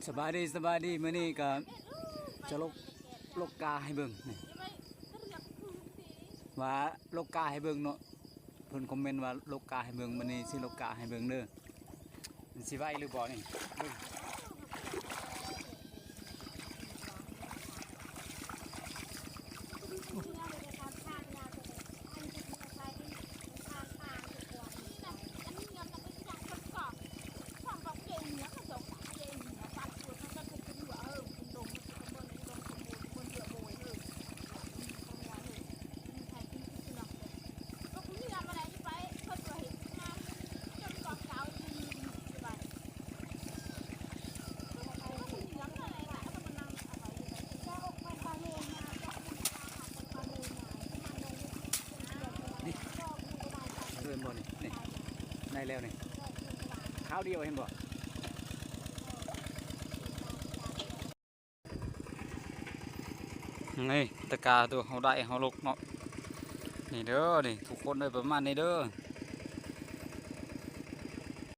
ສະບາຍດີ ສະບາຍດີ ມື້ນີ້ກໍຈະລົກ ລົກກາໃຫ້ເບິ່ງນີ້ ວ່າລົກກາໃຫ້ເບິ່ງເນາະ ເພິ່ນຄອມເມັນວ່າລົກກາໃຫ້ເບິ່ງ ມື້ນີ້ຊິລົກກາໃຫ້ເບິ່ງເດີ ມັນຊິໄວຫຼືບໍ່ນີ້ ເບິ່ງ. ນີ້ ເຫັນບໍ່ນີ້ ນີ້ ໄດ້ແລ້ວນີ້ ຄາວດຽວເຫັນບໍ່ ນີ້ ຕະກາໂຕເຮົາໄດ້ເຮົາລົກເນາະ ນີ້ເດີ ນີ້ ທຸກຄົນເອີຍ ປະມານນີ້ເດີ.